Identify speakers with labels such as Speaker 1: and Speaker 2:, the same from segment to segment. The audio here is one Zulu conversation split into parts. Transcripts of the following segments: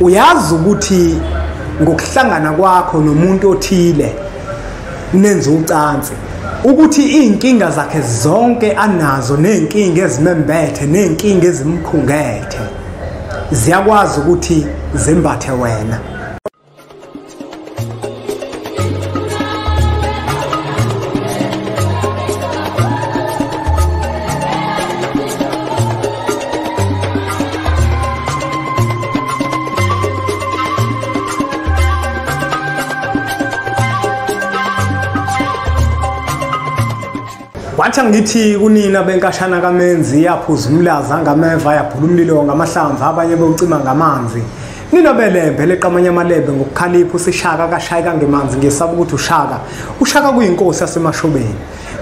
Speaker 1: Uyazi ukuthi ngokuhlangana kwakho nomuntu othile nenza ucansi, ukuthi izinkinga zakhe zonke anazo nezinkinga ezimembethe nezinkinga ezimkhungethe ziyakwazi ukuthi zembathe wena. Wathi ngithi kunina benkashana kaMenzi yaphuza umlaza ngameva yaphula umlilo ngamahlamvu abanye bewucima ngamanzi. Nina belembe leqamanye amalembe ngokukhalipha usishaka kashayika ngemanzi ngesaba ukuthi ushaka. Ushaka kuyinkosi yasemashobeni.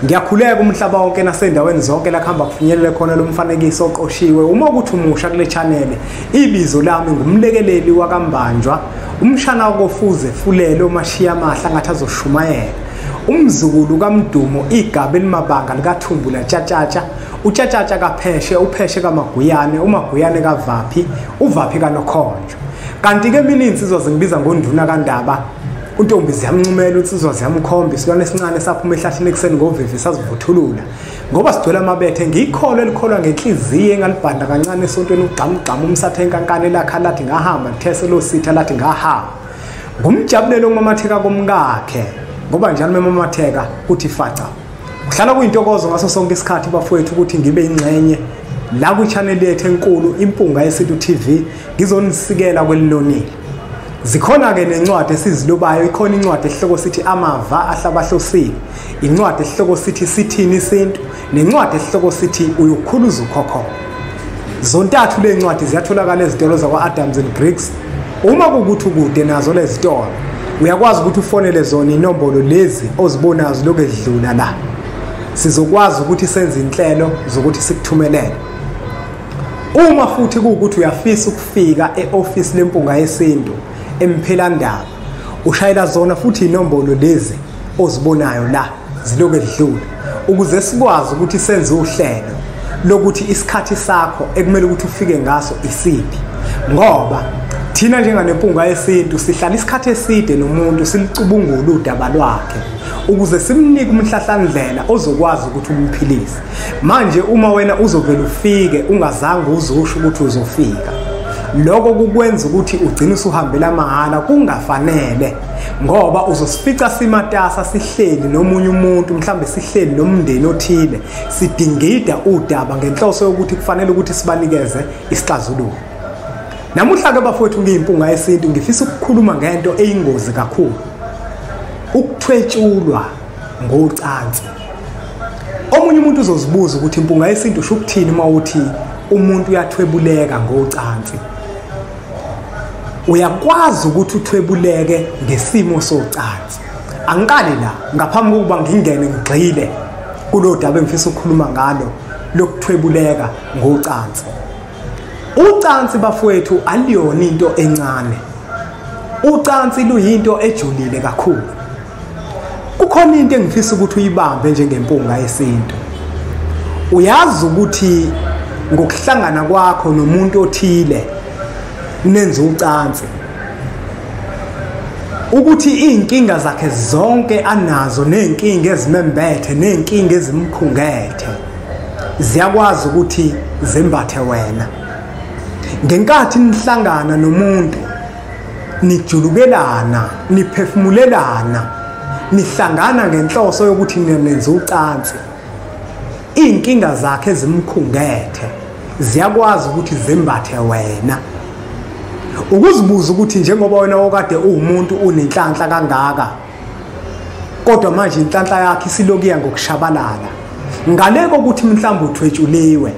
Speaker 1: Ngiyakhuleka umhlaba wonke nasendaweni zonke la kuhamba kufinyelele khona lo mfanekiso oqoshiwe. Uma ukuthi umusha kule channel, ibizo lami ngumlekeleli wakaMbanjwa, umshana kofuze fulelo mashiya amahla ngathi azoshumayela. Umzukulu kaMdumo igaba elimabanga likaThumbula Tshatshatsha, uTshatshatsha kaPheshe, uPheshe kaMaguyane, uMaguyane kaVaphi, uVaphi kaNokhonjo. Kanti ke mina insizwa zingibiza ngonduna kaNdaba, untombi ziyamncumela, insizwa ziyamkhomba, isilwane esincane saphuma ehlathini ekuseni ngovivi sazivuthulula. Ngoba sigcwele amabethe ngikholwa elikholwa ngenhliziyo engalibhanda kancane esontweni ugqamugqama umsathe enkankane lakha lathi ngahamba ngithese lo sitha lathi ngahamba. Ngumjabulelo ngomamatheka komkakhe. Ngoba njalo memamatheka kuthi faca. Kuhlala kuyintokozo ngaso sonke isikhathi bafowethu ukuthi ngibe ingxenye la kwi-channel yethu enkulu Impunga Yesintu TV ngizonisikela kwelilonile. Zikhona ke nencwadi esizilobayo, ikhona incwadi esihloko sithi Amava Ahlabahlosile, incwadi esihloko sithi Sithini Isintu, nencwadi esihloko sithi Uyokhuluza Ukhokho. Zontathu le ncwadi ziyatholakala ezitolo zakwa-Adams and Griggs. Uma kukuthi ukude nazo lezi zitolo, uyakwazi ukuthi ufonele zona inombolo lezi ozibonazo lokho edlula la. Sizokwazi ukuthi senze inhlelo zokuthi sikuthumelele. Uma futhi kuwukuthi uyafisa ukufika e-office leMpunga Yesintu eMphelandaba, ushayela zona futhi inombolo lezi ozibonayo la zilokhu edlula, ukuze sikwazi ukuthi senze uhlelo lokuthi isikhathi sakho ekumele ukuthi ufike ngaso isiphi. Ngoba thina njenganeMpunga Yesintu sihlala isikhathi eside nomuntu silicubungula udaba lwakhe ukuze simnike umhlahlandlela ozokwazi ukuthi umphilise. Manje uma wena uzovela ufike ungazange uzosho ukuthi uzofika, lokho kukwenza ukuthi ugcine usuhambela mahhala kungafanele, ngoba uzosifica simatasa sihleli nomunye umuntu, mhlambe sihleli nomndeni othile, sidingida udaba ngenhloso yokuthi kufanele ukuthi sibanikeze isixazululo. Namuhla ke bafowethu ngiyiMpunga Yesintu ngifisa ukukhuluma ngento eyingozi kakhulu, ukuthwetshulwa ngocansi. Omunye umuntu uzozibuza ukuthi Impunga Yesintu usho ukuthini uma uthi umuntu uyathwebuleka ngocansi. Uyakwazi ukuthi uthwebuleke ngesimo socansi. Angiqali la ngaphambi kokuba ngingene ngigxile kulo daba engifisa ukukhuluma ngalo lokuthwebuleka ngocansi. Ucansi bafowethu aliyona into encane. Ucansi luyinto ejulile kakhulu. Kukhona into engifisa ukuthi uyibambe njengeMpunga Yesintu. Uyazi ukuthi ngokuhlangana kwakho nomuntu othile nenza ucansi, ukuthi izinkinga zakhe zonke anazo nezinkinga ezimembethe nezinkinga ezimkhungethe ziyakwazi ukuthi zembathe wena. Ngenkathi nihlangana nomuntu nijulukelana, niphefumulelana, nihlangana ngenhloso yokuthi nenze ucansi, izinkinga zakhe ezimkhungethe ziyakwazi ukuthi zembathe wena. Ukuzibuza ukuthi njengoba wena okade uwumuntu unenhlanhla kangaka, kodwa manje inhlanhla yakhe isilokuya ngokushabalala, ngale kokuthi mhlawumbe uthwetshuliwe,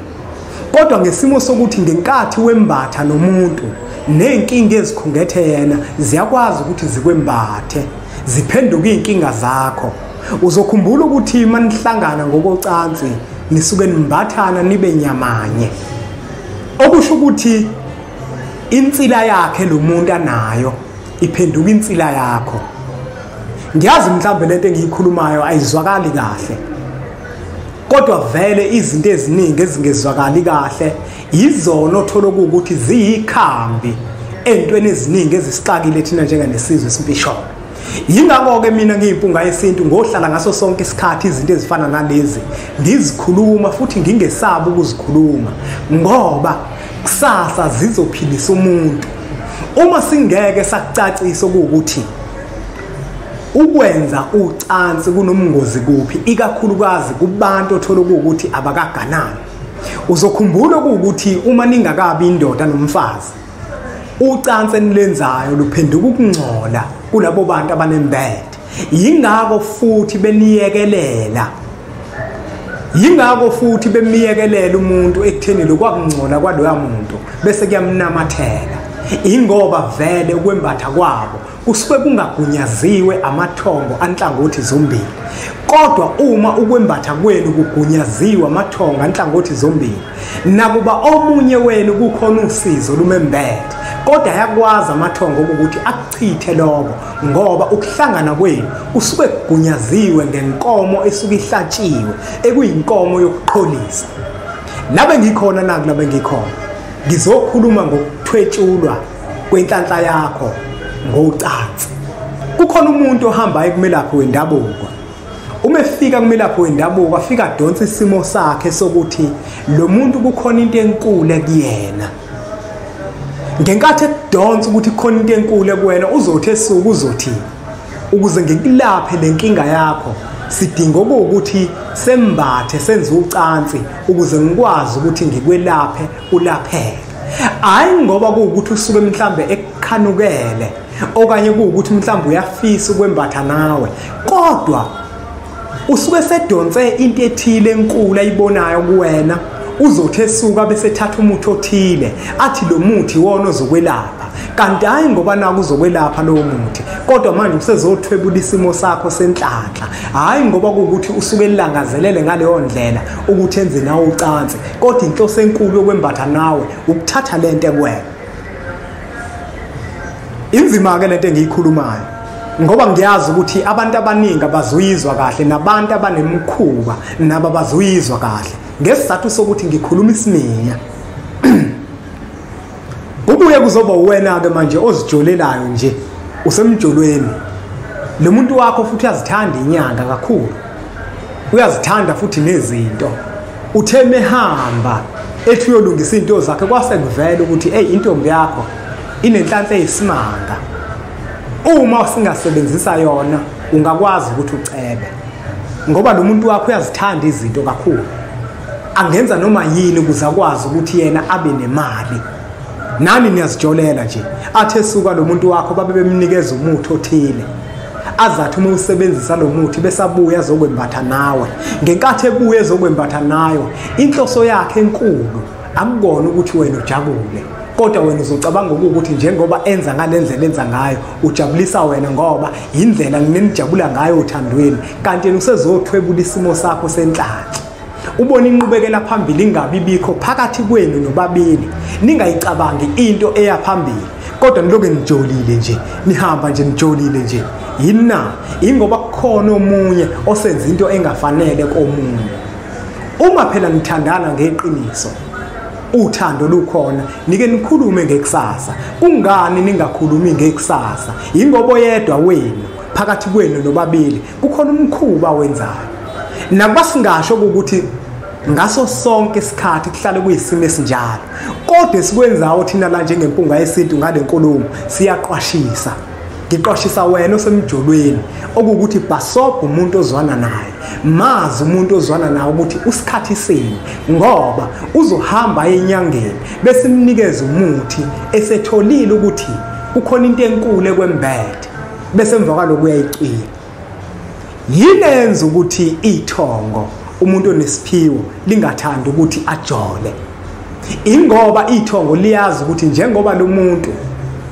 Speaker 1: kodwa ngesimo sokuthi ngenkathi wembatha nomuntu nezinkinga ezikhungethe yena ziyakwazi ukuthi zikwembathe ziphenduke izinkinga zakho. Uzokhumbula ukuthi manihlangana ngokocansi nisuke nimbathana nibe nyamanye, okusho ukuthi insila yakhe lo muntu anayo iphenduka insila yakho. Ngiyazi mhlawumbe lento engiyikhulumayo ayizwakali kahle, kodwa vele izinto eziningi ezingezwakali kahle yizona othola ukuthi ziyikhambi Entweni eziningi ezisixakile thina njenganesizwe simpisholo. Yingakho-ke mina ngiyimpunga yesintu ngohlala ngaso sonke isikhathi izinto ezifana nalezi ngizikhuluma futhi ngingesabi ukuzikhuluma, ngoba kusasa zizophilisa umuntu. Uma singeke sakucacisa ukuthi ukwenza ucansi kunomngozi kuphi, ikakhulukazi kubantu othola ukuthi abakaganani. Uzokhumbula ukuthi uma ningakabi indoda nomfazi, ucansi enilenzayo luphenduka ukungcola kulabo bantu abanembethe. Yingakho futhi beniyekelela, yingakho futhi bemiyekelela umuntu ekutheni lokwakungcola kwaloya muntu bese kuyamnamathela, ingoba vele ukwembatha kwabo kusuke kungagunyaziwe amathongo anhlangothi zombili. Kodwa uma ukwembatha kwenu kugunyaziwe amathongo anhlangothi zombili, nakuba omunye wenu kukhona usizo lumembethe, kodwa ayakwazi amathongo ukuthi akuchithe lokho, ngoba ukuhlangana kwenu kusuke kugunyaziwe ngenkomo esuke ihlatshiwe, ekuyinkomo yokuqholisa. Labe ngikhona naku labe ngikhona, ngizokhuluma ngokuthwetshulwa kwenhlanhla yakho ngocansi. Kukhona umuntu ohamba kumelaphi wendabuko. Uma efika kumelaphi wendabuko afika adonsa isimo sakhe sokuthi lo muntu kukhona into enkulu kuyena. Ngenkathi ekudonsa ukuthi kukhona into enkulu kuwena, uzothi esuku uzothi ukuze ngikulaphe lenkinga yakho sidinga ukuthi sembathe senze ucansi ukuze ngikwazi ukuthi ngikwelaphe ulapheke. Hayi ngoba kuwukuthi usuke mhlambe ekukhanukele okanye kuwukuthi mhlambe uyafisa ukwembatha nawe, kodwa usuke sedonse into ethile enkulu ayibonayo kuwena. Uzothi esuka bese ethatha umuthi othile athi lo muthi wona ozokwelapha, kanti hayi ngoba naku uzokwelapha lowo muthi, kodwa manje usezothwebula isimo sakho senhlanhla. Hayi ngoba kuwukuthi usuke elangazelele ngaleyo ndlela ukuthi enze nawe ucansi, kodwa inhloso enkulu yokwembatha nawe ukuthatha lento ekuwena. Inzima-ke lento engiyikhulumayo, ngoba ngiyazi ukuthi abantu abaningi abazuyizwa kahle, nabantu abanemikhuba nabo abazuyizwa kahle, ngesizathu sokuthi ngikhuluma isiminya. Kubuye kuzoba wena-ke manje ozijolelayo nje, usemjolweni. Lo muntu wakho futhi uyazithanda inyanga kakhulu, uyazithanda futhi nezinto. Uthe mehamba ethi uyolungisa into zakhe, kwase kuvela ukuthi hey, intombi yakho inenhlanhla eyisimanga, uma singasebenzisa yona ungakwazi ukuthi ucebe, ngoba lo muntu wakho uyazithanda izinto kakhulu, angenza noma yini ukuze akwazi ukuthi yena abe nemali. Nani niyazijolela nje, athe esuka lo muntu wakho babe bemnikeza umuthi othile, azathi uma usebenzisa lo muthi besabuya azokwembatha nawe. Ngenkathi ebuye ezokwembatha nayo, inhloso yakhe enkulu akubona ukuthi wena ujabule, kodwa wena uzocabanga ukuthi njengoba enza ngalendlela enza ngayo ujabulisa wena, ngoba indlela ninijabula ngayo othandweni, kanti yena usezothwebula isimo sakho senhlanhla. Ubona inqubekela phambili ingabi bikho phakathi kwenu nobabili, ningayicabangi into eya phambili, kodwa niloke nijolile nje, nihamba nje nijolile nje. Yini na? Ingoba kukhona omunye osenza into engafanele komunye. Uma phela nithandana ngeqiniso, uthando lukhona, nike nikhulume ngekusasa. Kungani ningakhulumi ngekusasa? Ingoba oyedwa wenu phakathi kwenu nobabili kukhona umkhuba wenzayo. Nakuba singasho ukuthi ngaso sonke isikhathi kuhlale kuyisimo esinjalo, kodwa esikwenzayo thina la njengempunga yesintu ngale nkulumo siyaqwashisa. Ngiqwashisa wena osemjolweni okuwukuthi bhasobha umuntu ozwana naye, mazi umuntu ozwana naye ukuthi usikhathi sini, ngoba uzohamba enyangeni bese imnikeza umuthi esetholile ukuthi kukhona into enkulu ekwembethe, bese emva kwaloko uyayicwila. Yini enza ukuthi ithongo umuntu onesiphiwo lingathandi ukuthi ajole? Ingoba ithongo liyazi ukuthi njengoba lo muntu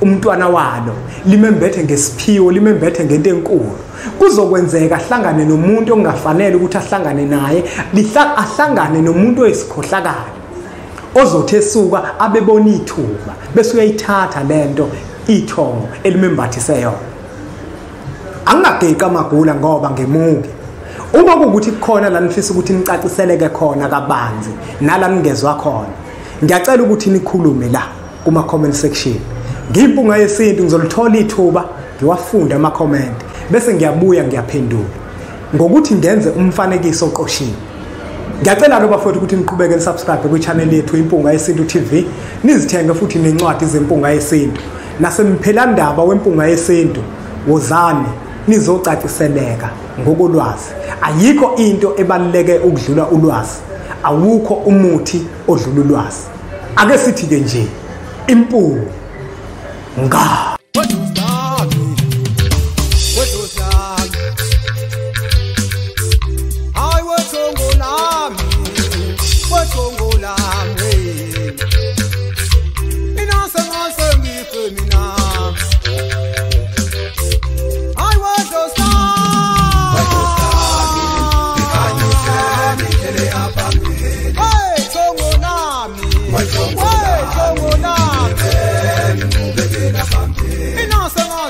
Speaker 1: umntwana walo limembethe ngesiphiwo, limembethe ngento enkulu, kuzokwenzeka ahlangane nomuntu ongafanele ukuthi ahlangane naye, ahlangane nomuntu oyisikhohlakala ozothi esuka abebona ithuba bese uyayithatha lento ithongo elimembathise yona. Angingageqi amagula ngoba ngemuke. Uma kuwukuthi kukhona la nifisa ukuthi nicaciseleke khona kabanzi nala ningezwa khona, ngiyacela ukuthi nikhulume la kuma comment section. Ngiyimpunga yesintu, ngizolithola ithuba ngiwafunde ama-comment bese ngiyabuya ngiyaphendula ngokuthi ngenze umfanekiso oqoshiwe. Ngiyacela-ke bafowethu ukuthi niqhubeke nisubscribe kwi-channel yethu Impunga Yesintu TV, nizithenge futhi nencwadi zeMpunga Yesintu. Nasemphelandaba weMpunga Yesintu, wozani nizocaciseleka ngokolwazi. Ayikho into ebaluleke ukudlula ulwazi, awukho umuthi odlula ulwazi. Ake sithi-ke nje impunga.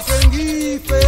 Speaker 2: Sengife.